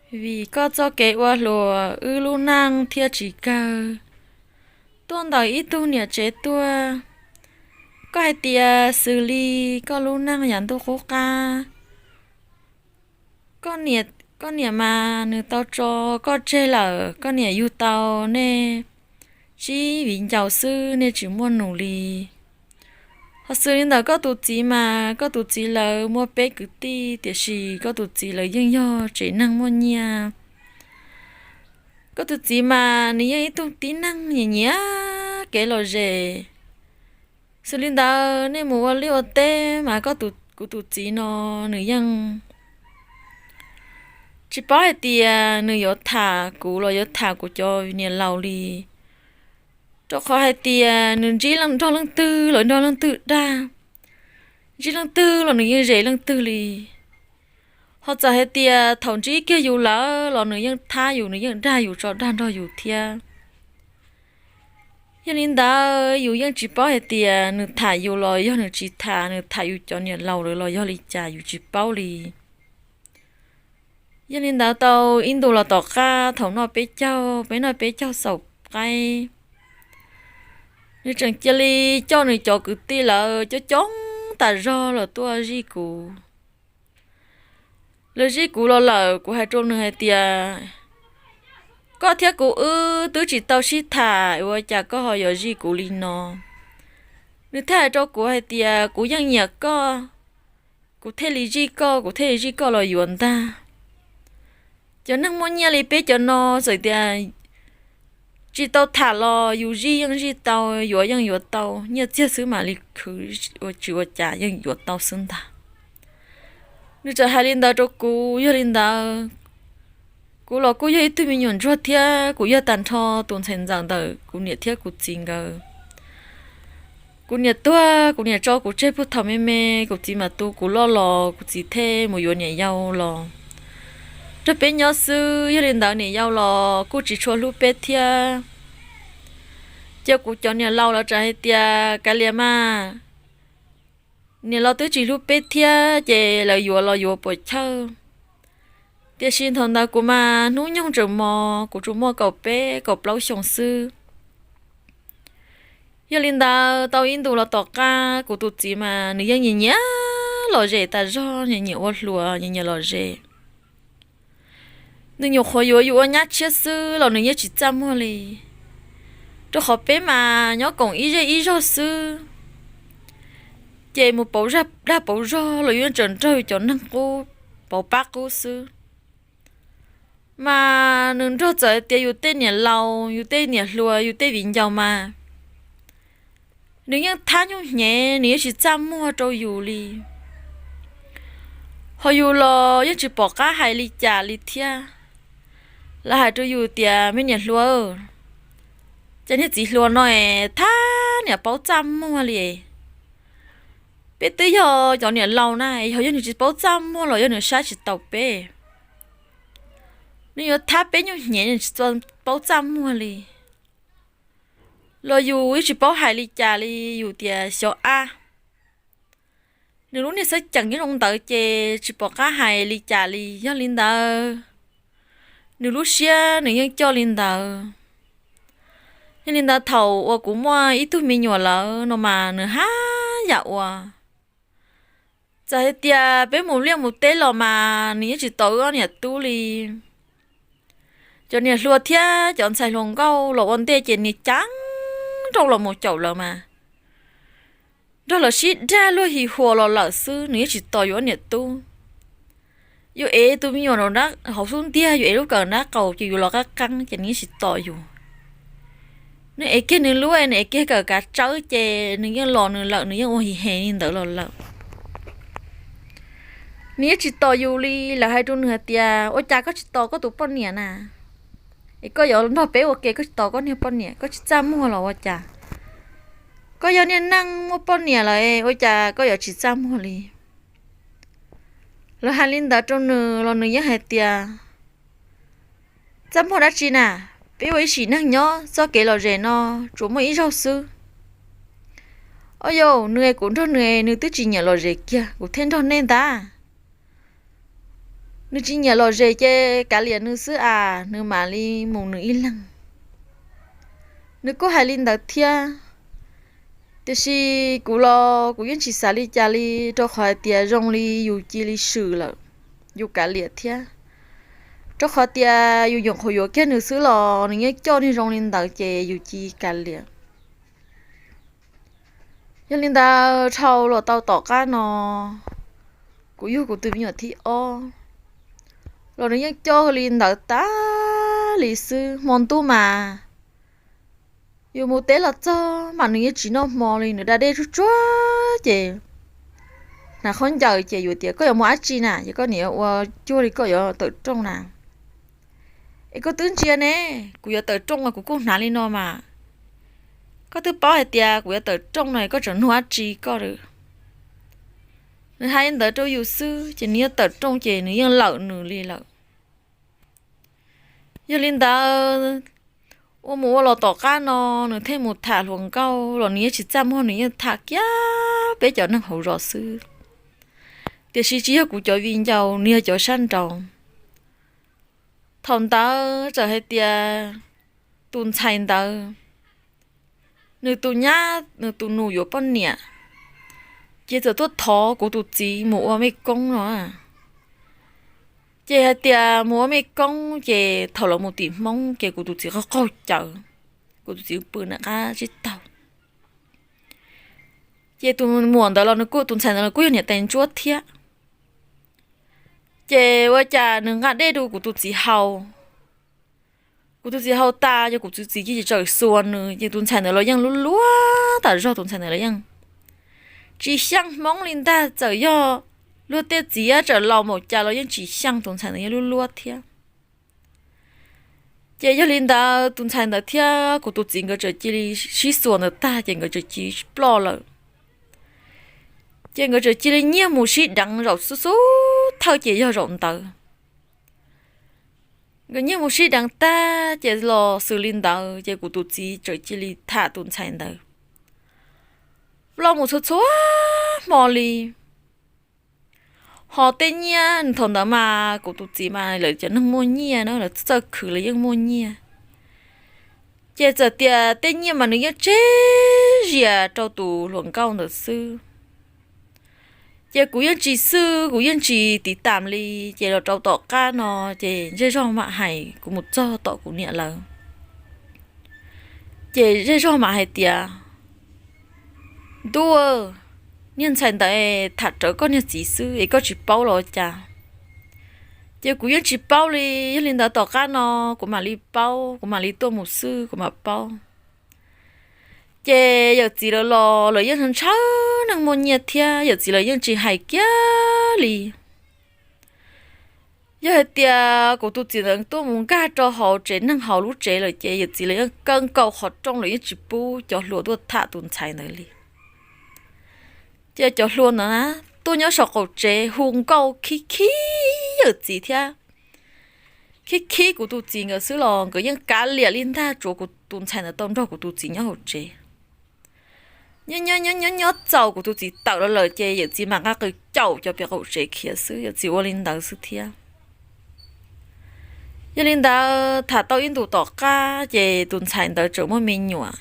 Vim koj txoj kev ua hluas wb lub neej thiaj tsis kawg. Tuaj ntawm ib tug niam tsev tuaj, koj hais tias xws li koj lub neej yav ntuj qub qab. Koj niam mas nws tau tso koj tseg lawm, koj niam yug tau nej tsib viv ncaus xwb, nej tsis muaj nus li. Ho xws li ntawm koj tus txiv mas koj tus txiv lawv muaj peb kwv tij, tiam sis koj tus txiv lawv yeej yog tsev neeg muaj nyiaj. Koj tus txiv mas nws yeej ib tug tib neeg nyiam nyiam kev lom zem. Xws li ntawd nej mus ua liaj ua teb mas koj tus, kuv tus txiv no nws yeej tsis paub hais tias nws yuav tham kuv los yuav tham kuv cov niam laus li. Rau qhov hais tias nws ntsib leej, nrog leej twg los nrog leej twg dag, ntsib leej twg los nws yeej zes leej twg li. Ho txawm hais tias thaum ntsib kiag yus lawm los nws yeej thab yus, nws yeej dag yus, tso dag nrog yus thiab. Yog li ntawd yus yeej tsis paub hais tias nws tham yus los yog nws tsis tham, nws tham yus cov niam laus lawm los yog li cas yus tsis paub li. Yog li ntawd tau ib ntus los tom qab thaum noj peb caug, peb noj peb caug xaus qaib, nws tseem cia li coj nws cov kwv tij lawv coob coob tas zog los tuaj zij kuv. Lawv zij kuv los lawm, kuv hais rau nws hais tias, koj thiab kuv wb twb tsis tau sib tham, ua cas koj ho yuav zij kuv li no? Nws thiaj hais rau kuv hais tias, kuv yeej nyiam koj, kuv thiaj li zij koj, kuv thiaj li zij koj los yuav ntag. Cov neeg muaj nyiaj li peb cov no txawm tias tsis tau tham los yus zij yeej zij tau, yuav yeej yuav tau, nyiaj txiag xwb mam li khwv, ua tsis ua cas yeej yuav tau xwb ntag. Nws txawm hais li ntawd rau kuv, yog li ntawd kuv los kuj yog ib tug me nyuam ntsuag thiab, kuv yog tag nrho tus ntxhais ntxawm ntawm kuv niam thiab kuv txiv nkawd. Kuv niam tuag, kuv niam tso kuv tseg puag thaum me me, kuv txiv mam tu kuv loj los kuv txiv thiaj mus yuav niam yau los nrog peb nyob xwb. Yog li ntawd niam yau los kuj tsis tshua hlub peb thiab. Ces kuv cov niam laus lawv txawm hais tias, kav liam mas, niam laus twb tsis hlub peb thiab ces lawv yuav los yuav puas chawj. Tiam sis thaum ntawd kuv mas hnub nyoog tseem mos, kuv tsuas muaj kaum peb kaum plaub xyoo xwb. Yog li ntawd tau ib ntus los tom qab kuv tus txiv mas nws yeej nyiam nyiam lom zem tas zog, nyiam nyiam ua hluas, nyiam nyiam lom zem. Nws nyuam qhuav yuav yus ua nyab tshiab xwb los nws yeej tsis txaj muag li, rau qhov peb mas nyob koom ib zej ib zog xwb. Ces mus pauv dag pauv zog los yus yeej tseem nrog yus cov neeg qub pauv pab qub xwb. Mas nws nrog txawm tias yus tej niam laus, yus tej niam hluas, yus tej viv ncaus mas nws yeej thab nyuj hnyev, nws yeej tsis txaj muag rau yus li. Ho yus los yeej tsis pom qab hais li cas li thiab. Lawv hais rau yus tias, me niam hluas, ces niag txiv hluas no es thab niam paub txaj muag li. Peb twb yog cov niam laus na, yog, yog nws tsis paub txaj muag los yog nws saib tsis taus peb. Nws yuav thab peb nyuj hnyev, nws tsis paub txaj muag li. Los yus yeej tsis paub hais li cas li, yus tias xyov ab. Nws lub niag xeeb ceem nyob zoo ntawd ces tsis pom qab hais li cas li. Yog li ntawd, nws lub siab nws yeej coj li ntawd. Yog li ntawd thaum uas kuv muaj ib tug me nyuam lawm no mas nws haj yam ua. Txawm hais tias peb mus liaj mus teb los mas nws yeej tsis tos wb ob niam tub li. Cov niam hluas thiab cov ntxhais hluas nkauj los ua ntej ces nws cav nroo los mus caum lawv mas nrog lawv sib dag luag hi huas los lawm xwb, nws yeej tsis tos yus ob niam tub. Yus ev tus me nyuam hauv xub ntiag, yus ev lub kawm nrab qaum ces yus los qab qeeb ces nws yeej tsis tos yus. Nws ev kiag nws lub, nws ev kiag kawm kav tsawb ces nws yeej los nws lawm, nws yeej ua hi he li ntawd los lawm. Nws yeej tsis tos yus li. Lawv hais rau nws hais tias, ua cas koj tsis tos koj tus poj niam na? Es koj yuav nrog peb ua ke koj tsis tos koj niag poj niam, koj tsis txaj muag los ua cas? Koj yog niag neeg muaj poj niam lawm ua cas koj yuav tsis txaj muag li? Lawv hais li ntawd rau nws los nws yeej hais tias, txaj muag dab tsi na, peb ua ib sim neej nyob txoj kev lom zem no tsuas muaj ib zaug xwb. Au yau, nws es kuv nrog nws, nws twb tsis nyiam lom zem kiag kuv thiaj nrog nej ntag. nws tsis nyiam lom zem ces kav liam nws xwb as, nws mam li mus nws ib leeg. Nws kuj hais li ntawd thiab, tiam sis kuv los kuv yeej tsis xav li cas li, rau qhov hais tias zoo li yus cia li swm lawm, yus kav liam thiab. Rau qhov tias yus nyuam qhuav yuav kiag nws xwb los nws yeej coj niag zoo li ntawd ces yus cia li kav liam. Yog li ntawd dhau los tau tom qab no, kuv yug kuv tus me nyuam thib ob los nws yeej coj li ntawd tas li xwb. Hmo ntuj mas yus mus teb los txog mas nws yeej tsis noj hmo li, nws da dej tsuag tsuag ces hnav khaub ncaws ces yus tias, koj yuav mus dab tsi na? Ces koj niam ua cuag li koj yuav tawm rooj na. Es koj twb ntsia ne, kuv yuav tawm rooj los kuv kuj hnav li no mas. Koj twb paub hais tias kuv yuav tawm rooj no koj tseem nug dab tsi koj lawm? Nws hais ntawd rau yus xwb ces nws yuav tawm rooj ces nws yeej lawm nws li lawm. Yog li ntawd, ua mus ua los tom qab no, nws thiaj mus tham hluas nkauj los nws yeej tsis txaj muag, nws yeej tham kiag peb cov neeg hauv zos xwb. Tiam sis tsis yog kuv cov viv ncaus, nws yog cov sab nraud. Thaum ntawd txawm hais tias tus ntxhais ntawd, nws tus nyab, nws tus nus yuav poj niam, ces txawm tuaj thov kuv tus txiv mus ua mej koob no. Ces hais tias mus ua mej koob ces thaum los mus tim Hmoob ces kuv tus txiv qaug qaug cawv, kuv tus txiv pw nram qab tsib taug. Ces tus muam ntawd los nws kuj, tus ntxhais ntawd los kuj yog niam tais ntsuab thiab. Ces ua cas nws nqa dej rau kuv tus txiv haus. Kuv tus txiv haus tas ces kuv tus txiv cia li txawm xuas nws, ces tus ntxhais ntawd los yeej luag luag tas zog, tus ntxhais ntawd los yeej tsis xyeej Hmoob li ntag, txawm yog luag tej txiv txawm laus npaum cas los yeej tsis xyeej, tus ntxhais ntawd yeej luag luag thiab. Ces yog li ntawd tus ntxhais ntawd thiab kuv tus txiv nkawd txawm cia li sib xuas ntawd tag ces nkawd txawm cia li ploj lawm. Ces nkawd txawm cia li nyiag mus sib deev zaum xub xub thawj ces yog zaum ntawd. Nkawd nyiag mus sib deev tag ces los xws li ntawd ces kuv tus txiv txawm cia li tham tus ntxhais ntawd ploj mus txhua txhua hmo li. Ho tej nyiaj thaum ntawd mas kuv tus txiv mas lawv cov neeg muaj nyiaj na, lawv txawj khwv lawv yeej muaj nyiaj. Ces txawm tias tej nyiaj mas nws yeej tseg zias rau tus hluas nkauj ntawd xwb. Ces kuv yeej tsis xwb, kuv yeej tsis tiv tam li. Ces los rau tom qab no ces zej zog mam hais kuv mus txog tom kuv niam lawv. Ces zej zog mam hais tias, ntuj, niag ntxhais ntawd tham rawv koj niag txiv xwb es koj tsis paub los cas? Ces kuv yeej tsis paub li. Yog li ntawd tom qab no kuv mam li paub, kuv mam li tuaj mus xwb kuv mam paub. Ces yawm txiv lawv los lawv yeej ntshaw neeg muaj nyiaj thiab, yawm txiv lawv yeej tsis hais kiag li. Yog hais tias kuv tus txiv ntawd tuaj mus nkag rau hauv tsev neeg hauv lub tsev lawm ces yawm txiv lawv yeej kaw nkaus qhov rooj, lawv yeej tsis pub cov hluas tuaj tham tus ntxhais ntawd li. Ces cov hluas ntawd na tuaj nyob saum qaum tsev hu nkauj khib khib yawm txiv thiab khib khib kuv tus txiv nkawd xwb los nkawd yeej kav liam li ntag, tsuav kuv tus ntxhais ntawd tau nrog kuv tus txiv nyob hauv tsev. Nyob nyob nyob nyob txaus kuv tus txiv tawm los lawm ces yawm txiv mam nqa qws caum cov pem qaum tsev khiav xwb, yawm txiv ua li ntawd xwb thiab. Yog li ntawd tham tau ib ntus tom qab ces tus ntxhais ntawd txawm muaj me nyuam.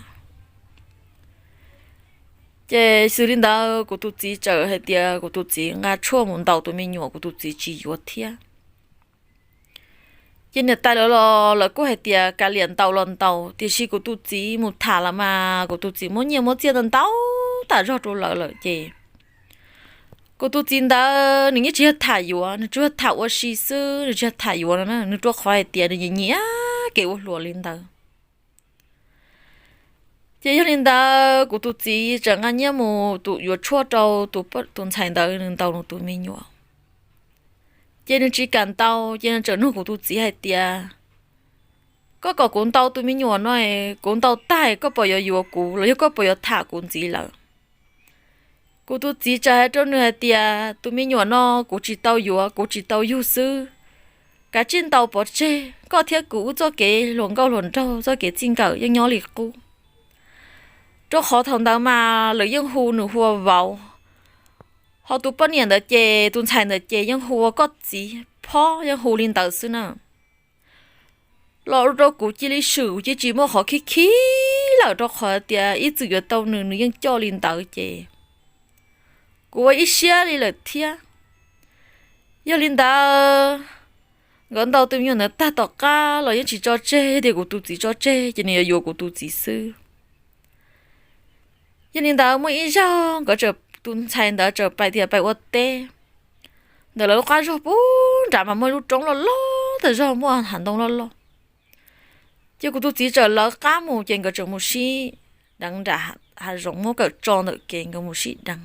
Ces xws li ntawd kuv tus txiv txawm hais tias kuv tus txiv nqa tshuaj mus ntaus tus me nyuam, kuv tus txiv tsis yuav thiab. Ces niam tais lawv los lawv kuj hais tias kav liam ntaus los ntaus, tiam sis kuv tus txiv mus tham lawm mas kuv tus txiv muab nyiaj muab txiaj ntau ntau tas zog rau lawv lawm ces kuv tus txiv ntawd nws yeej tsis yog tham yuav, nws tsuas yog tham ua si xwb, nws tsis yog tham yuav no na, nws rau qhov hais tias nws nyiam nyiam kev ua hluas li ntawd. Ces yog li ntawd kuv tus txiv txawm nqa nyiaj mus tus yuav tshuaj rau tus ntxhais ntawd nws ntaus nws tus me nyuam. Ces nws tsis kam ntaus ces nws txawm nug kuv tus txiv hais tias, koj kom kuv ntaus tus me nyuam no, kuv ntaus tag koj puas yuav yuav kuv los yog koj puas yuav tham kuv ntxiv lawm? Kuv tus txiv txawm hais rau nws hais tias, tus me nyuam no kuv tsis tau yuav, kuv tsis tau yug xwb. Kav tsij ntaus pov tseg, koj thiab kuv wb txoj kev hluas nkauj hluas nraug, txoj kev txij nkawm yeej nyob li qub. Rau qhov thaum ntawd mas lawv yeej hu nws hu ua vauv, ho tus poj niam ntawd ces tus ntxhais ntawd ces yeej hu ua koj txiv. phob yeej hu li ntawd xwb na. Los rau kuv cia li swm, kuv cia tsis muaj qhov khib khib lawm, rau qhov tias ib txwm yuav tau nws, nws yeej coj li ntawd ces kuv ua ib siab li lawm thiab. Yog li ntawd, nkawd ntaus tus me nyuam ntawd tag tom qab los yeej tsis tso tseg, tias kuv tus txiv tso tseg ces nws yuav yuav kuv tus txiv xwb. Yog li ntawd muaj ib zaug nkawd, tus ntxhais ntawd txawm pais tias pais ua teb ntawm lawv lub qab zog pub nrad mas muaj lub roob loj loj tag zog, muaj hav ntoo loj loj. Ces kuv tus txiv txawm lawv qab mus, ces nkawd txawm mus sib deev nram hav zoov, muab kawm tso ntawm kev nkawd mus sib deev.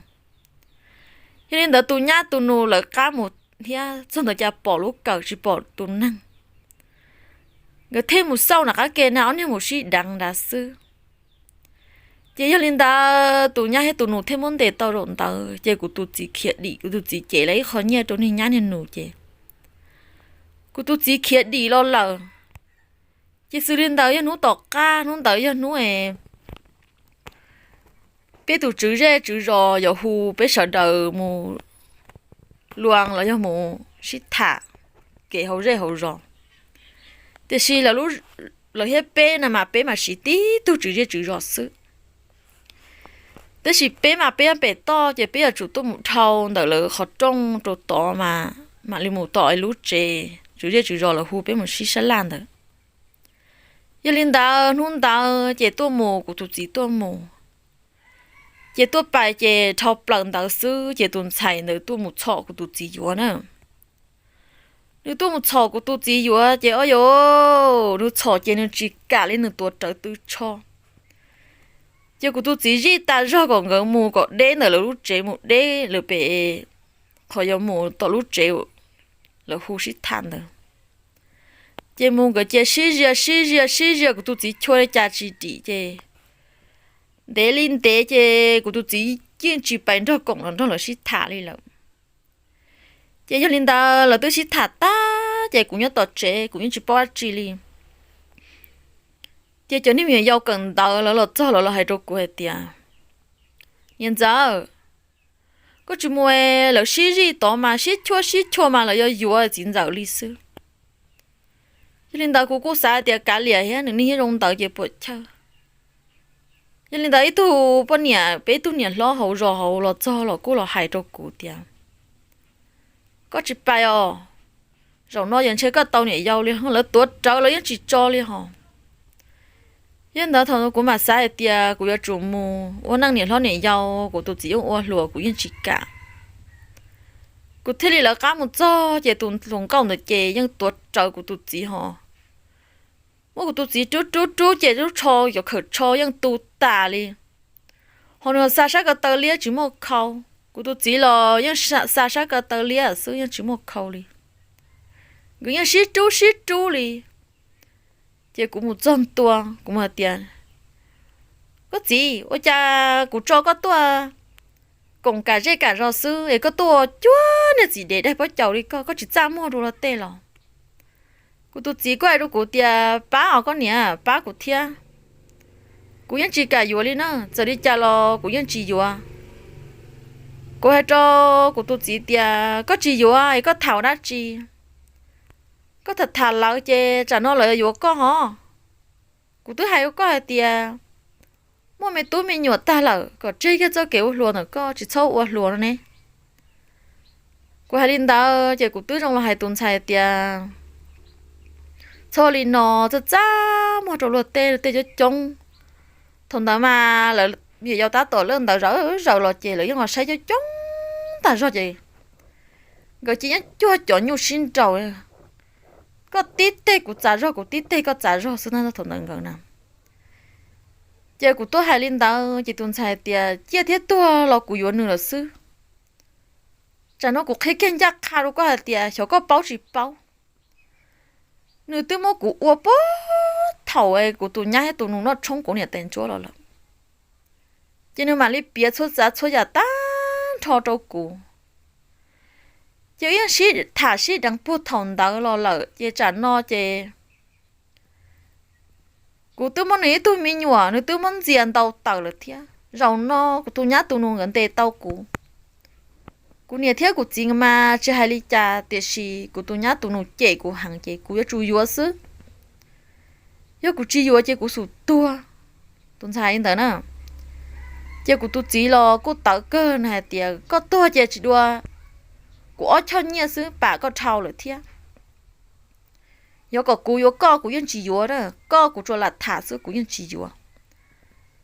Yog li ntawd tus nyab tus nus lawv qab mus thiab, txog ntawd cas pom lub kawm tsis pom tus neeg. Nkawd thiaj mus xauj nram qab ke na, ob niag mus sib deev nrad xwb. Ces yog li ntawd tus nyab thiab tus nus thiaj muab ntes tau zaum ntawd, ces kuv tus txiv khiav dim, kuv tus txiv cev lawv ib qho nyiaj rau niag nyab niag nus ces kuv tus txiv khiav dim los lawm. Ces xws li ntawd yog hnub tom qab, hnub ntawd yog hnub peb tus tswv zej tswv zos yuav hu peb sawv daws mus luas los yog mus sib tham kev hauv zej hauv zos. Tiam sis lawv thiab peb na mas peb mam siv tib tug tswv zej tswv zos xwb. Tab sis peb mas peb pem toj, ces peb yuav tsum tuaj mus dhau ntawm lawv qhov rooj rau tod mas mam li mus tom lub tsev tswv zej tswv zos lawv hu peb mus sib sab laj ntawd. Yog li ntawd hnub ntawd ces tuaj mus, kuv tus txiv tuaj mus, ces tuaj pais ces dhau plaws ntawd xwb ces tus ntxhais ntawd tuaj mus txhom kuv tus txiv yuav na. Nws tuaj mus txhom kuv tus txiv yuav ces o yos, nws txhom ces nws tsis kam li, nws tuav rawv tw tsho. Ces kuv tus txiv zij tas zog kom nkawd mus kom deb ntawm lawv lub tsev, mus deb lawv pem qhov yuav mus tom lub tsev lawv hu sib tham ntawd. Ces mus nkawd cia sib zias sib zias sib zias, kuv tus txiv chua li cas tsis dim ces ntev li ntev ces kuv tus txiv yeej tsis pais nrog koom los nrog lawv sib tham li lawm. Ces yog li ntawd lawv twb sib tham tag ces kuv nyob tom tsev kuv yeej tsis paub dab tsi li. Ces cov niag me nyuam yaus kawm ntawv lawv los txog lawv los hais rau kuv hais tias, niam ntxawm, koj tsis mus, lawv sib zij tod mas sib chua sib chua mas lawv yuav yuav txiv ntxawm li xwb. Yog li ntawd kuv kuj xav hais tias kav liam thiab, nws niag nyob zoo ntawd ces puas chawj. Yog li ntawd ib tug poj niam, peb ib tug niam hlob hauv zos hauv los txog los kuj los hais rau kuv tias, koj tsis pais os, zaum no yog ntshe koj tau niam yau li, lawv tuav rawv lawv yeej tsis tso li hos. Yog li ntawd thaum kuv mam xav hais tias kuv yuav tsum mus ua neej niam hlob niam yau, kuv tus txiv yeej ua hluas kuv yeej tsis kam. Kuv thiaj li lawv qab mus txog ces tus hluas nkauj ntawd ces yeej tuav rawv kuv tus txiv hos. Muab kuv tus txiv rub rub rub ces lub tsho, cov khawm tsho yeej tu tas li. Hos nws xa sab ko taw liab tsis muaj khau. Kuv tus txiv los yeej xa sab ko taw liab xwb yeej tsis muaj khau li. Nkawd yeej sib rub sib rub li. Ces kuv mus txog ntua kuv mus hais tias, koj txiv, ua cas kuv tso koj tuaj koom kam zej kam zos xwb es koj tuaj cuag niag txiv dev daig pob caus li koj, koj tsis txaj muag dua luag tej los? Kuv tus txiv kuj hais rau kuv tias, pab os koj niam, pab kuv thiab. Kuv yeej tsis kam yuav li na, txawm li cas los kuv yeej tsis yuav. Kuv hais rau kuv tus txiv tias, koj tsis yuav es koj tham ua dab tsi? Koj tham tham lawv ces tsam no lawv yuav koj hos. Kuv twb hais rau koj hais tias, muaj me tub me nyuam tag lawm kom tseg kiag txoj kev ua hluas ntawm koj, tsis txhob ua hluas no ne. Kuv hais li ntawd ces kuv twb zoo los hais tus ntxhais tias, txhob li no, txaj txaj muag rau luag tej, luag tej coob coob. Thaum ntawd mas lawv niam yau tab tom lawv ntawd zawv zawv los ces lawv yeej los saib coob coob tag zog ces nkawd cia li cuag cov nyuj sib nraus, koj tib teg kuv txav zog, kuv tib teg koj txav zog xwb na thaum ntawd nkawd na. Ces kuv twb hais li ntawd ces tus ntxhais tias, ciaj thiab tuag los kuv yuav nws lawm xwb. Tsam no kuv qhia kiag ncaj qha rau koj hais tias xyov koj paub tsis paub, nws twb muab kuv ua puag thaum kuv tus nyab thiab tus nus noj tshoob kuv niam tais ntsuab los lawm. Ces nws mam li piav txhua tsav txhua yam tag nrho rau kuv. Ces yeej sib tham sib deev puag thaum ntawd los lawm ces tsam no ces kuv twb muab nws ib tug me nyuam, nws twb muab ntxias ntaus tawm lawm thiab. Zaum no kuv tus nyab tus nus nkawd ntes tau kuv. Kuv niam thiab kuv txiv mas tsis hais li cas, tiam sis kuv tus nyab tus nus cem kuv heev ces kuv yuav tsum yuav xwb. Yog kuv tsis yuav ces kuv xum tuag. Tus ntxhais li ntawd na. Ces kuv tus txiv los kuj tawv kawg, nws hais tias koj tuag ces tsis dua kuv ob choj nyiaj xwb, pam koj dhau lawm thiab. Yog kom kuv yuav koj kuv yeej tsis yuav na, koj kuv tsuas lam tham xwb kuv yeej tsis yuav.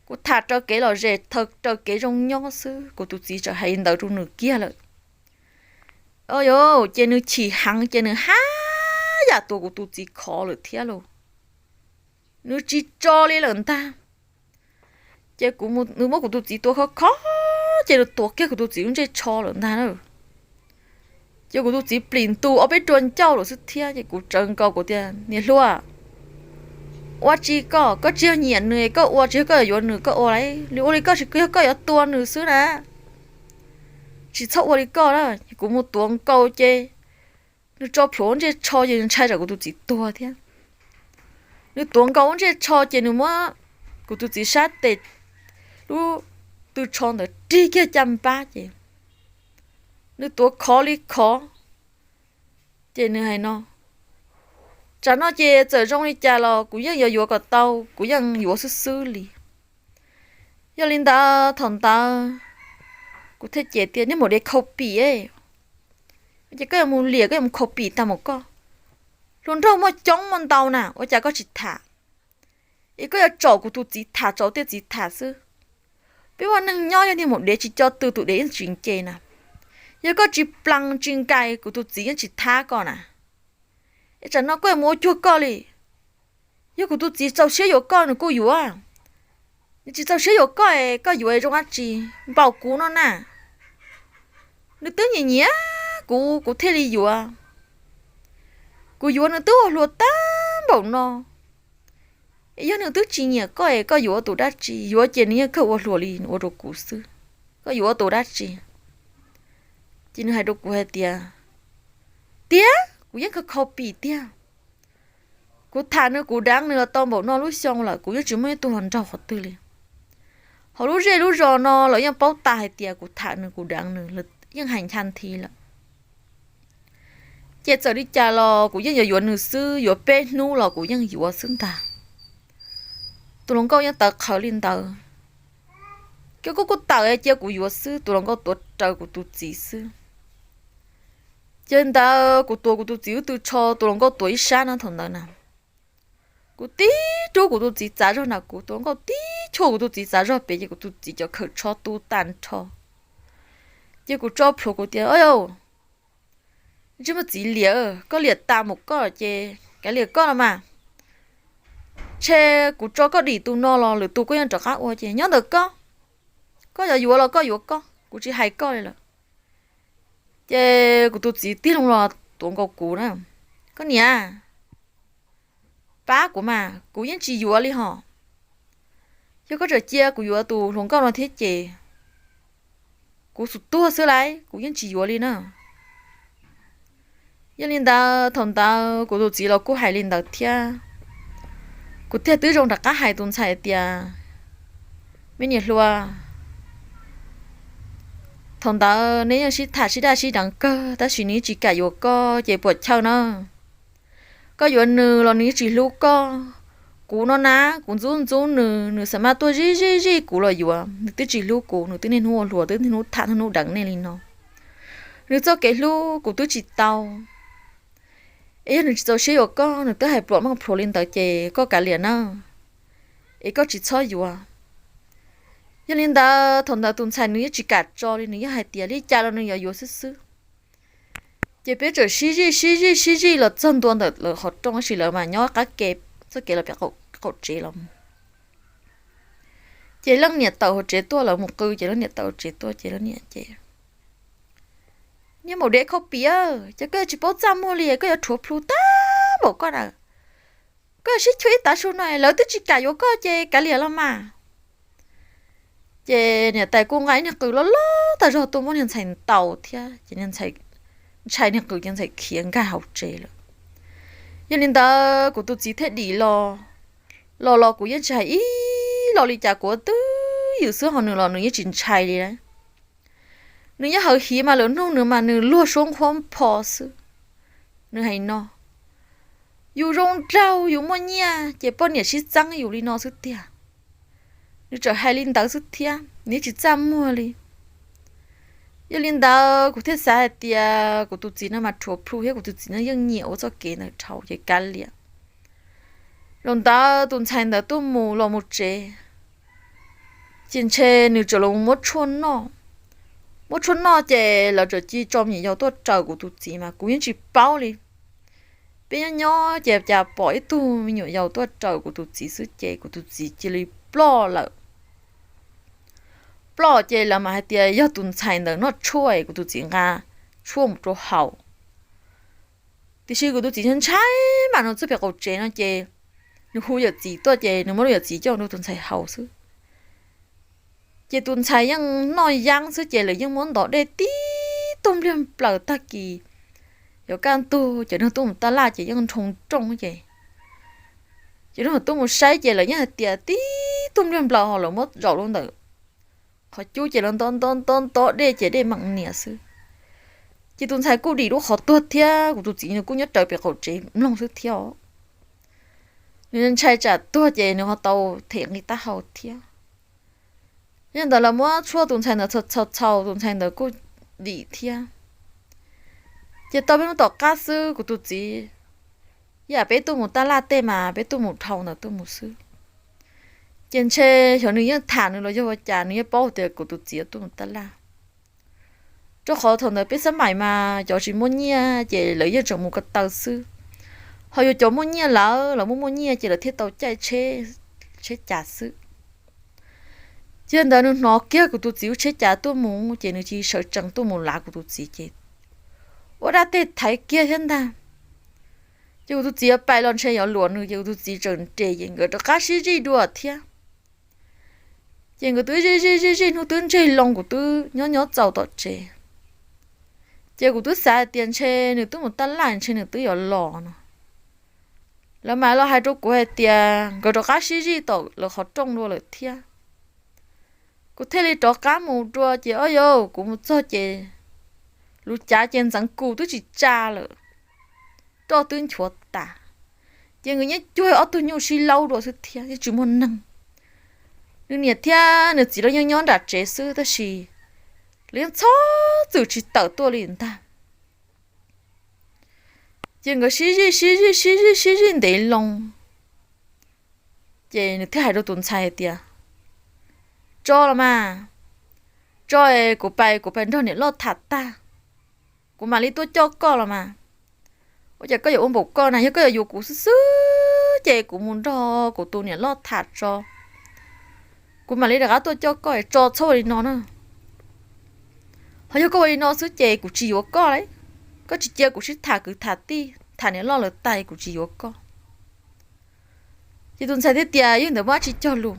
Kuv tham raws kev lom zem, raws kev zoo nyob xwb. Kuv tus txiv txawm hais li ntawd rau nws kiag lawm. Ces nws chim heev ces nws haj yam tuav kuv tus txiv khov lawm thiab lauj. Nws tsis tso li lawm ntag. Ces nws muab kuv tus txiv tuav khov khov, ces nws tuav kiag kuv tus txiv lub ntsej tsho lawm ntag na. Ces kuv tus txiv plis ntu ob peb rua ncauj lawm xwb thiab, ces kuv tsawv nkaus kuv tias, niam hluas, ua tsi koj, koj tsis yog nyiam nws, koj ua tsis yog koj yuav nws, koj ua li, ua li koj tsis yog koj yuav tua nws xwb na. Tsis txhob ua li koj na. Kuv mus tuav nkaus ces nws tso plhuav ua ntsej tsho ces nws ntshai tsam kuv tus txiv tuag thiab. Nws tuav nkaus ua ntsej tsho ces nws muab kuv tus txiv sab tes lub tw tsho ntawd rig kiag caj npab ces nws tuav khov li khov. Ces nws hais no, tsam no ces txawm zoo li cas los kuv yeej yuav yuav kom tau, kuv yeej yuav xwb xwb li. Yog li ntawd thaum ntawd kuv thiaj cem tias, niag maum dev khau pim, ces koj yuav mus liam koj yuav mus khau pim tag mus koj. Hluas nraug muaj coob muaj ntau na, ua cas koj tsis tham? Es koj yuav tsom kuv tus txiv tham, tsom tej txiv tham xwb. Peb ua neeg nyob yog niag maum dev tsis co tw tus dev yeej tsis nce na. Yog koj tsis plees tsis nkais kuv tus txiv yeej tsis thab koj na. Es tsam no koj yuav mus ua cuag koj li. Yog kuv tus txiv txaus siab yuav koj nws kuj yuav. Nws tsis txaus siab yuav koj es koj yuav zoo dab tsi? Npaum kuv no na, nws twb nyiam nyiam kuv, kuv thiaj li yuav. Kuv yuav nws twb ua hluas tag npaum no. Es yog nws twb tsis nyiam koj es koj yuav ua tus dab tsi? Yuav ces nws yeej kawg ua hluas li nws ua rau kuv xwb. Koj yuav ua tus dab tsi? Ces nws hais rau kuv hais tias, tiag, kuv yeej khav khau pim tiag. Kuv tham nws kuv deev nws los tau npaum no lub xyoo lawm, kuv yeej tsis muaj ib tug hluas nraug qhov twg li. Hauv lub zej lub zos no lawv yeej paub tas hais tias kuv tham nws kuv deev nws, yeej hais ncha nthi lawm. Ces txawm li cas los kuv yeej yuav yuav nws xwb, yuav peb hnub los kuv yeej yuav xwb ntag. Tus hluas nkauj yeej tawv qhawv li ntawd. Ces kuj kuj tawm cia kuv yuav xwb, tus hluas nkauj tuav raws kuv tus txiv xwb. Ces ntawd kuv tuav kuv tus txiv lub tw tsho, tus hluas nkauj tuav ib sab na thaum ntawd na. Kuv tib rub kuv tus txiv txav zog nram kuv, tus hluas nkauj tib chua kuv tus txiv txav zog pem, ces kuv tus txiv cov khawm tsho tu tag nrho. Ces kuv tso plhuav kuv tias, ntsej muag txiv liam, koj liam tas mus koj ces kav liam koj los mas. Tshe kuv tso koj dim tus no los lwm tus koj yeej rov qab ua ces nyob ntawm koj. Koj yuav yuav los koj yuav koj, kuv tsis hais koj li lawm. Ces kuv tus txiv tig loo los tuav nkaus kuv na, koj niam, pab kuv mas kuv yeej tsis yuav li hos. Yog koj tseem cia kuv yuav tus hluas nkauj no thiab ces kuv xum tuag xwb lauj, kuv yeej tsis yuav li na. Yog li ntawd thaum ntawd kuv tus txiv los kuj hais li ntawd thiab. Kuv thiaj twb zoo rov qab hais tus ntxhais tias, me niam hluas, thaum ntawd neb yeej sib tham sib daj sib deev kawg tab sis nws tsis kam yuav koj ces puam chawj na. Koj yuav nws los nws yeej tsis hlub koj. Kuv no na, kuv ntxub ntxub nws, nws xav mas tuaj zij zij zij kuv los yuav. Nws twb tsis hlub kuv, nws twb niaj hnub ua hluas, twb niaj hnub tham niaj hnub deev nej li no. Nws txoj kev hlub kuv twb tsis tau. Es yog nws tsis txaus siab yuav koj, nws twb hais pluas meej plhuav li ntawd ces koj kav liam na, es koj tsis txhob yuav. Yog li ntawd thaum ntawd tus ntxhais nws yeej tsis kam tso li, nws yeej hais tias li cas los nws yuav yuav xwb xwb. Ces peb txawm sib zij sib zij sib zij los txog ntua ntawm lawv qhov rooj, tab sis lawv mas nyob qab ke, txoj kev los pem qaum tsev los mus. Ces leej niam tawm hauv tsev tuaj, lawv mus qw ces leej niam tawm hauv tsev tuaj ces leej niam ces, niag maum dev khau pim, ces koj tsis paub txaj muag li, koj yuav rhuav plhu tag npaum koj na. Koj sib chua ib tav su no lawv twb tsis kam yuav koj ces kav liam los mas. Ces niam tais kuj nqa ib niag qws loj loj tag zog tuaj muab niag ntxhais ntaus thiab ces niag ntxhais ntshai niag qws ces ntxhais khiav nkag hauv tsev lawm. Yog li ntawd kuv tus txiv thiaj dim los, los los kuv yeej tsis hais ib los li cas, kuv twb ywm xwb ho nws los nws yeej tsis ntshai li lauj. Nws nyob hawv hiv mas lawv nug nws mas nws luag suab nqhuab npho xwb. Nws hais no, yus zoo nraug yus muaj nyiaj ces poj niam sib txeeb yus li no xwb tiag. Nws txawm hais li ntawd xwb thiab nws tsis txaj muag li. Yog li ntawd kuv thiaj xav hais tias kuv tus txiv no mas rhuav plhu thiab kuv tus txiv no yeej nyiam ua txoj kev ntawd dhau ces kav liam. Zaum ntawd tus ntxhais ntawd tuaj mus los mus tsev, ces ntshe nws txawm los muab tshuaj noj. Muab tshuaj noj ces lawv txawm cia tso me nyuam yaus tuaj raws kuv tus txiv mas kuv yeej tsis paub li. Peb nyob nyob ces cas pom ib tug me nyuam yaus tuaj raws kuv tus txiv xwb ces kuv tus txiv cia li ploj lawm. Ploj ces lawv mam hais tias yog tus ntxhais ntawd noj tshuaj es kuv tus txiv nqa tshuaj mus rau haus. Tiam sis kuv tus txiv ntshai ntshai mas nws txog pem qaum tsev no ces nws hu yawm txiv tuaj ces nws muab lub yawm txiv coj rau tus ntxhais haus xwb. Ces tus ntxhais yeej noj yeeb xwb ces lawv yeej muab ntov dej tib tug npliag nplaws tag kis. Yuav kaj ntug ces nws tuaj mus taj laj ces yeej nroo rooj ces, ces nws tuaj mus saib ces lawv yeej hais tias tib tug npliag nplaws ho lawv muab zaum rau ntawm qhov cub ces lawv ntov ntov ntov ntov dej ces dej meem nias xwb. Ces tus ntxhais kuj dim lub qhov tuag thiab kuv tus txiv nws kuj nyob raws pem qaum tsev mloog xwb thiab os. Nws ntshai tsam tuag ces nws ho tau them nqi taub hau thiab. Yog ntawd lawv muab tshuaj tus ntxhais ntawd txhaus txhaus tus ntxhais ntawd kuj dim thiab. Ces tau peb hnub tom qab xwb kuv tus txiv, yam peb tuaj mus taj laj tej mas peb tuaj mus dhau ntawd tuaj mus xwb. Ces ntshe xyov nws yeej tham nws los yog ua cas nws yeej paub tias kuv tus txiv tuaj mus taj laj. Rau qhov thaum ntawd peb xab maim mas cov tsis muaj nyiaj ces lawv yeej tseem mus ko taw xwb. Ho yus cov muaj nyiaj lawm los muaj muaj nyiaj ces lawv thiaj tau caij tsheb, tsheb cas xwb. Ces ntawd nws hnov kiag kuv tus txiv lub tsheb cas tuaj mus ces nws cia sawv tsees tuaj mus lav kuv tus txiv ces ua dab teg thaiv kiag thiab ntag. Ces kuv tus txiv pais los ntshe yuav luam nws ces kuv tus txiv tseem nres ces nkawd rov qab sib zij dua thiab. Ces nkawd twb zij zij zij zij hnub twb ntseg loo kuv twb nyob nyob txaus tom tsev. Ces kuv twb xav hais tias ntshe nws twb mus taj laj ntshe nws twb yuav los no. Lawv mam los hais rau kuv hais tias nkawd rov qab sib zij tom lawv qhov rooj dua lawm thiab. Kuv thiaj li rov qab mus dua ces ob yau kuv mus txog ces lub cav ces ntxeev kus twb tsis tsa lawm, roj twb nchuav tas. Ces nkawd nyob cuag ob tug nyuj sib laub dua xwb thiab yeej tsis muaj neeg. Nws niam thiab nws txiv los yeej nyob nram tsev xwb tab sis lawv yeej txhob txwm tsis tawm tuaj li ntag. Ces nkawd sib zij sib zij sib zij sib zij ntev loo. Ces nws thiaj hais rau tus ntxhais hais tias, tso los mas, tso es kuv pais kuv pais nrog niam loj tham tag, kuv mam li tuaj coj koj los mas. Ua cas koj yuav ua npaum koj na, yog koj yuav yuav kuv xwb xwb ces kuv mus nrog kuv tus niam loj tham tso, kuv mam li rov qab tuaj coj koj, tso txhob ua li no na. Ho yog koj ua li no xwb ces kuv tsis yuav koj li. Koj tsis cia kuv sib tham kwv tham tij tham niam loj lawv tas kuv tsis yuav koj. Ces tus ntxhais thiaj tias yog ntawd muab dab tsi cog lus.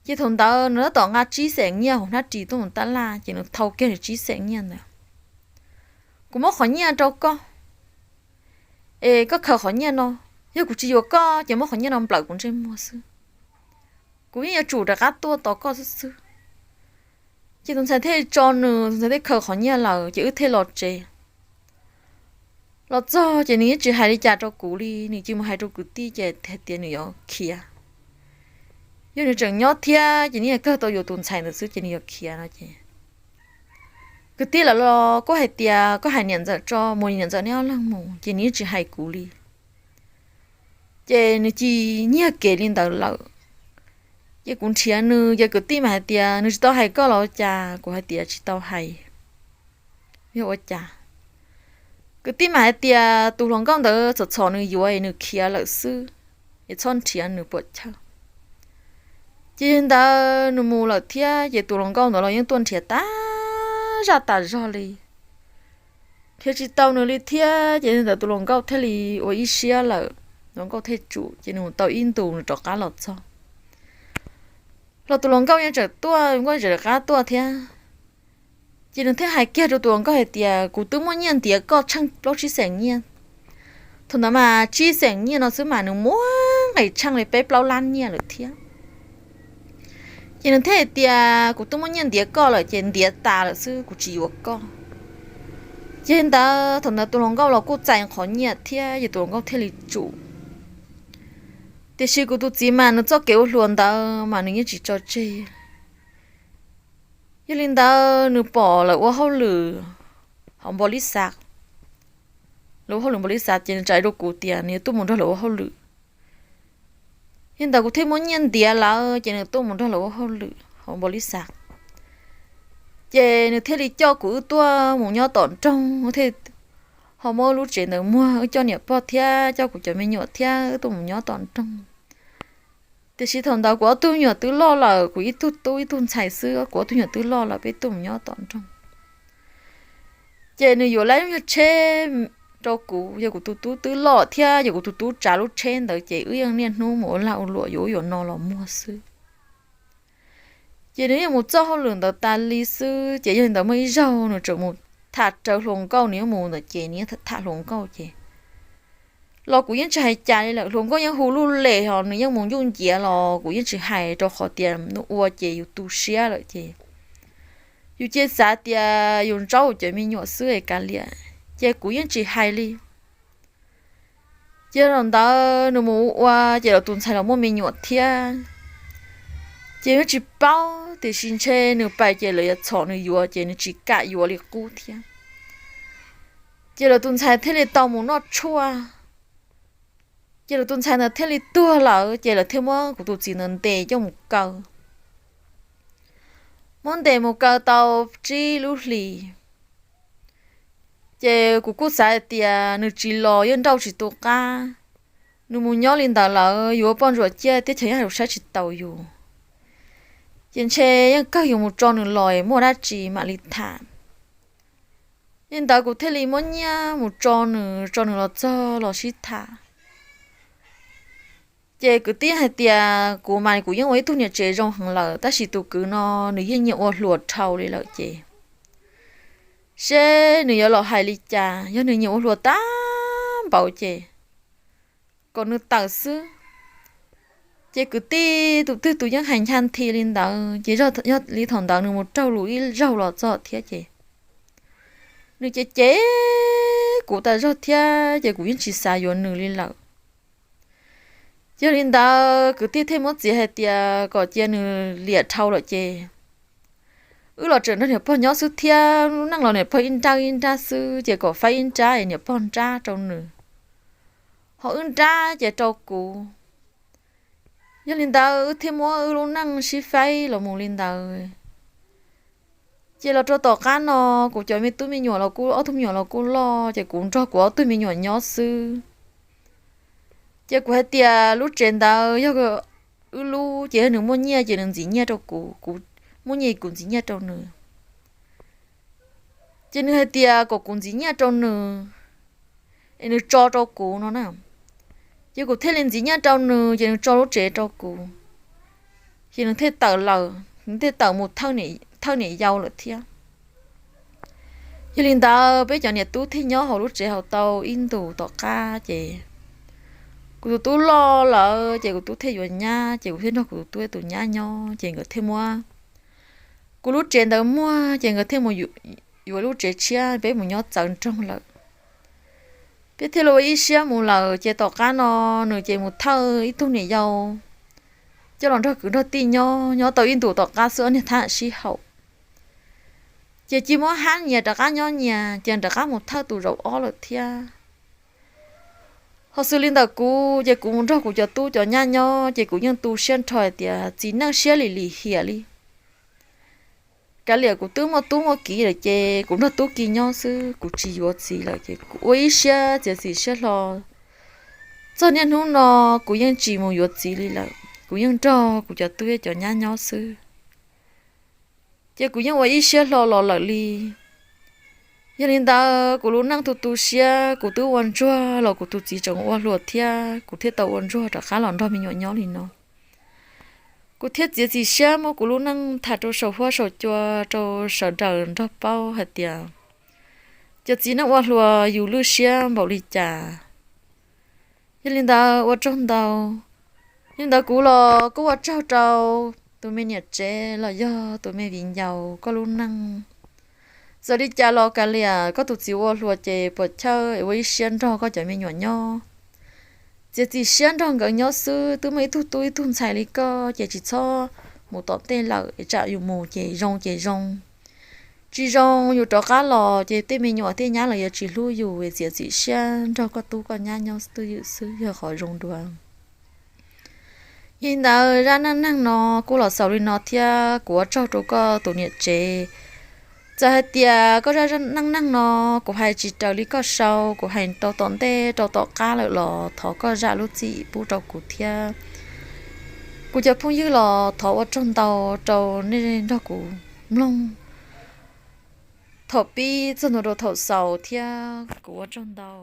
Ces thaum ntawd nws tab tom nqa tsib xees nyiaj hauv hnab ris tuaj mus taj laj ces nws thau kiag nws tsib xees nyiaj ntawd, kuv muab qhov nyiaj rau koj es koj khaws qhov nyiaj no, yog kuv tsis yuav koj ces muab qhov nyiaj no nplawm kuv ntsej muag xwb. Kuv yeej yuav tsum rov qab tuaj tos koj xwb xwb. Ces tus ntxhais thiaj tso nws, tus ntxhais thiaj khaws qhov nyiaj lawm ces wb thiaj los tsev. Los txog ces nws yeej tsis hais li cas rau kuv li, nws cia mus hais rau kwv tij ces hais tias nws yuav khiav. Yog nws tseem nyob thiab ces nws yeej kawg tau yuav tus ntxhais ntawd xwb ces nws yuav khiav no ces kwv tij lawv los kuj hais tias koj hais niam ntxawm tso, mus niam ntxawm neb ob leeg mus, ces nws yeej tsis hais kuv li. Ces nws cia nyiag kev li ntawd lawm. Ces kuv nrhiav nws ces kwv tij mas hais tias nws tsis tau hais koj los ua cas, kuv hais tias tsis tau hais, yog ua cas. Kwv tij mas hais tias tus hluas nkauj ntawd txhom txhom nws yuav es nws khiav lawm xwb, es txhob nrhiav nws puas chawj. Ces ntawd nws mus lawm thiab ces tus hluas nkauj ntawd los yeej tuaj nrhiav tag zaj tas zog li, nrhiav tsis tau nws li thiab ces ntawd tus hluas nkauj thiaj li ua ib siab lawm, hluas nkauj thiaj tsum ces nws mus tau ib ntus nws rov qab los txog. Los tus hluas nkauj yeej tseem tuaj, hluas nkauj tseem rov qab tuaj thiab. Ces nws thiaj hais kiag rau tus hluas nkauj hais tias kuv twb muaj nyiaj ntiav koj tsheej plaub tsib xees nyiaj, thaum ntawd mas tsib xees nyiaj no xwb mas nws muaj nqis tsheej li peb plaub lab nyiaj lawm thiab. Ces nws thiaj hais tias, kuv twb muab nyiaj ntiav koj lawm ces ntiav tas lawm xwb, kuv tsis yuav koj. Ces ntawd thaum ntawd tus hluas nkauj los kuj txais qhov nyiaj thiab, ces tus hluas nkauj thiaj li tsum. Tiam sis kuv tus txiv mas nws txoj kev ua hluas ntawd mas nws yeej tsis tso tseg. Yog li ntawd nws pom lawv ua hauj lwm hauv npau li xav, lawv ua hauj lwm npau li xav, ces nws tsa rau kuv tias nws yuav tuaj mus nrog lawv ua hauj lwm. Yog li ntawd kuv thiaj muab nyiaj ntiav lawv, ces nws tuaj mus nrog lawv ua hauj lwm hauv npau li xav. Ces nws thiaj li coj kuv wb tuaj mus nyob tom nroog, thiaj ho muab lub tsev ntawd muag, wb coj niam pog thiab coj kuv cov me nyuam thiab wb tuaj mus nyob tom nroog. Tiam sis thaum ntawd kuv ob tug me nyuam twb loj lawm, kuv ib tug tub ib tug ntxhais xwb, kuv ob tug me nyuam twb loj lawm, peb tuaj mus nyob tom nroog. Ces nws yuav lawv yog tsheb rau kuv, yog kuv tus tub twb loj thiab, yog kuv tus tub tsav lub tsheb ntawd ces wb yeej niaj hnub mus ua lag ua luam yuav ub yuav no los muag xwb. Ces nws yeej mus txoj hauj lwm ntawd tas li xwb. Ces yog li ntawd muaj ib zaug nws tseem mus tham rawv hluas nkauj, nws yeej mus ntawd ces nws yeej tham hluas nkauj ces los kuv yeej tsis hais cas li lawm. Hluas nkauj yeej hu luj les, ho nws yeej mus ncuj nciav los kuv yeej tsis hais, rau qhov tias nws ua ces yus tu siab lawm ces yus cia xav tias yus ntsaub yus cov me nyuam xwb es kav liam, ces kuv yeej tsis hais li. Ces thaum ntawd nws mus ua ua ces lawv tus ntxhais los muaj me nyuam thiab. Ces nws tsis paub, tiam sis ntshe nws pais ces lawv yuav txhom nws yuav ces nws tsis kam yuav li qub thiab. Ces lawv tus ntxhais thiaj li tau mus noj tshuaj. Ces lawv tus ntxhais ntawd thiaj li tuag lawm, ces lawv thiaj muab kuv tus txiv ntawd ntes coj mus kaw. Muab ntes mus kaw tau tsib lub hlis. Ces kuv kuj xav hais tias nws tsis los yeej nrauj tsis tu qab, nws mus nyob li ntawd lawm yus ua poj ntsuam ciaj teb chaws yeej hais lus saib tsis taus yus. Ces ntshe yeej kawg yuav mus tso nws los muaj dab tsi mam li tham. Li ntawd kuv thiaj li muab nyiaj mus tso nws, tso nws los txog los sib tham. Ces kwv tij hais tias kuv mas kuv yeej ua ib tug niam tsev zoo heev lawm, tab sis tus kwv no nws yeej nyiam ua hluas dhau li lawm ces seb nws yuav los hais li cas, yog nws nyiam ua hluas tag npaum ces kom nws tawm xwb. Ces kwv tij tus twg tus yeej hais ncha nthi li ntawd, ces yog li thaum ntawd nws mus raug lus ib zaug los txog thiab ces nws ces cem kuv tas zog thiab ces kuv yeej tsis xav yuav nws li lawm. Yog li ntawd kwv tij thiaj muab txiav hais tias kom cia nws liam dhau lawm ces wb los tseem nrog niam pog nyob xwb thiab, lub neej los niam pog ib nrab ib nrab xwb, ces kom faib ib nrab es niam pog nrab rau nws, ho wb nrab ces rau kuv. Yog li ntawd wb thiaj muab wb lub neej sib faib los mus li ntawd. Ces los rau tom qab no, kuv cov me tub me nyuam los kuj, ob tug me nyuam los kuj loj, ces kuv nrog kuv ob tug me nyuam nyob xwb. Ces kuv hais tias lub tsev ntawd yog wb lub, ces yog nws muaj nyiaj ces nws ntxiv nyiaj rau kuv, kuv muaj nyiaj kuv ntxiv nyiaj rau nws. Ces nws hais tias kom kuv ntxiv nyiaj rau nws es nws tso rau kuv no na. Ces kuv thiaj li ntxiv nyiaj rau nws ces nws tso lub tsev rau kuv, ces nws thiaj tawm lawm, nws thiaj tawm mus thawj niam yau lawm thiab. Yog li ntawd peb cov niam tub thiaj nyob hauv lub tsev hauv tau ib ntus tom qab ces kuv tus tub loj lawm ces kuv tub thiaj yuav nyab, ces kuv thiaj nrog kuv tus tub tus nyab nyob, ces nkawd thiaj muab kuv lub tsev ntawd muag, ces nkawd thiaj mus yuav lub tsev tshiab, peb mus nyob txawv nroog lawm. Peb thiaj li ua ib siab mus lawm, ces tom qab no nws ces mus thawj ib tug niam yau coj los nrog kwv nrog tij nyob, nyob tau ib ntus tom qab xwb ob niag thab sib haum. Ces cia muab hab nyias rov qab nyob nyias, ces rov qab mus thawj tus zaum ob lawm thiab. Ho xws li ntawm kuv ces kuv mus nrog kuv cov tub cov nyab nyob, ces kuv yeej tu siab nrho hais tias txiv neej siab lim lim hiam li. Kav liam kuv twb muaj tub muaj kiv lawm ces kuv nrog tub kiv nyob xwb, kuv tsis yuav txiv lawm, ces kuv ua ib siab txiav txim siab hlo. Txog niaj hnub no kuv yeej tsis mus yuav txiv li lawm, kuv yeej nrog kuv cov tub cov nyab nyob xwb. Ces kuv yeej ua ib siab hlo los lawm li. Yog li ntawd kuv lub neej tu tu siab, kuv twb ua ntsuag los kuv tus txiv tseem ua hluas thiab, kuv thiaj tau ua ntsuag rov qab los nrog me nyuam nyob li no. Kuv thiaj txiav txim siab muab kuv lub neej tham rau saum huab saum cua rau sawv daws nrog paub hais tias cov txiv neej ua hluas yus lwj siab npaum li cas. Yog li ntawd ua tsaug ntau. Yog li ntawd kuv los kuj ua tsaug rau tus me niam tsev los yog tus me viv ncaus koj lub neej. Txawm li cas los kav liam, koj tus txiv ua hluas ces puas chawj es ua ib siab nrog koj cov me nyuam nyob. Txiav txim siab nrog nkawd nyob xwb, twb muaj ib tug tub ib tug ntxhais li koj ces tsis txhob mus tom ntej lawm, tsam yus mus ces zoo ces zoo, tsis zoo yus rov qab los ces tej me nyuam tej nyab los yuav tsis hlub yus. Txiav txim siab nrog koj tub koj nyab nyob twj ywm xwb yog qhov zoo dua. Yog li ntawd zaj neej neeg no kuj los xaus li no thiab, kuv ua tsaug rau koj tus niam tsev. Txawm hais tias koj zaj neej neeg no kuv hais tsis raws li koj sau, kuv hais rau tom ntej rau tom qab lawm los thov koj zam lub txim pub rau kuv thiab. Kuv cov phooj ywg los thov ua tsaug ntau rau nej nrog kuv mloog thaum pib txog ntua rau thaum xaus thiab kuv ua tsaug ntau.